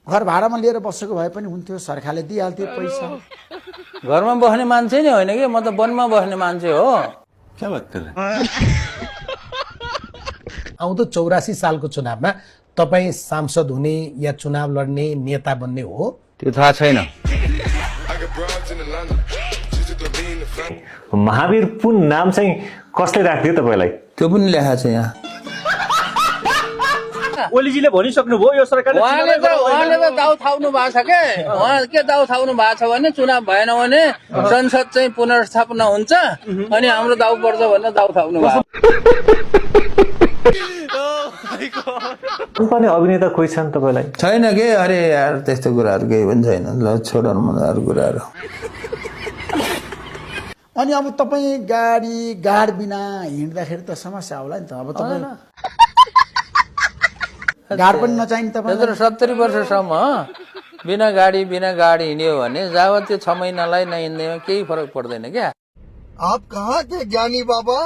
घर भाडामा लिएर बसेको भए पनि हुन्थ्यो, सरकारले दिइहाल्थ्यो पैसा। घरमा बस्ने मान्छे नै होइन कि, म त वनमा बस्ने मान्छे हो। क्या बात कर रहे हैं? आउँदो 84 सालको चुनावमा तपाईँ सांसद हुने या चुनाव लड्ने नेता बन्ने हो? त्यो थाहा छैन। महावीर पुन नाम चाहिँ कसले राखिदियो तपाईँलाई? त्यो पनि लेखा छ यहाँ। ओलीजीले भनिसक्नुभयो यो सरकारले उहाँले त दाउ थाउनु भएको छ के, उहाँ के दाउ थाउनु भएको छ भने चुनाव भएन भने संसद चाहिँ पुनर्स्थापना हुन्छ अनि हाम्रो दाउ पर्छ भनेर दाउ थाउनु भएको। पर्ने अभिनेता कोही छन् तपाईँलाई? छैन के, अरे यार त्यस्तो कुराहरू केही पनि छैन। ल छोड अरू कुराहरू। अनि अब तपाईँ गाड बिना हिँड्दाखेरि त समस्या होला नि त। अब तपाईँ गाड पनि नचाहिने तपाईँ। 70 वर्षसम्म बिना गाडी हिँड्यो भने जब त्यो 6 महिनालाई नहिँड्नेमा केही फरक पर्दैन क्या। आप कहाँ के ज्ञानी बाबा?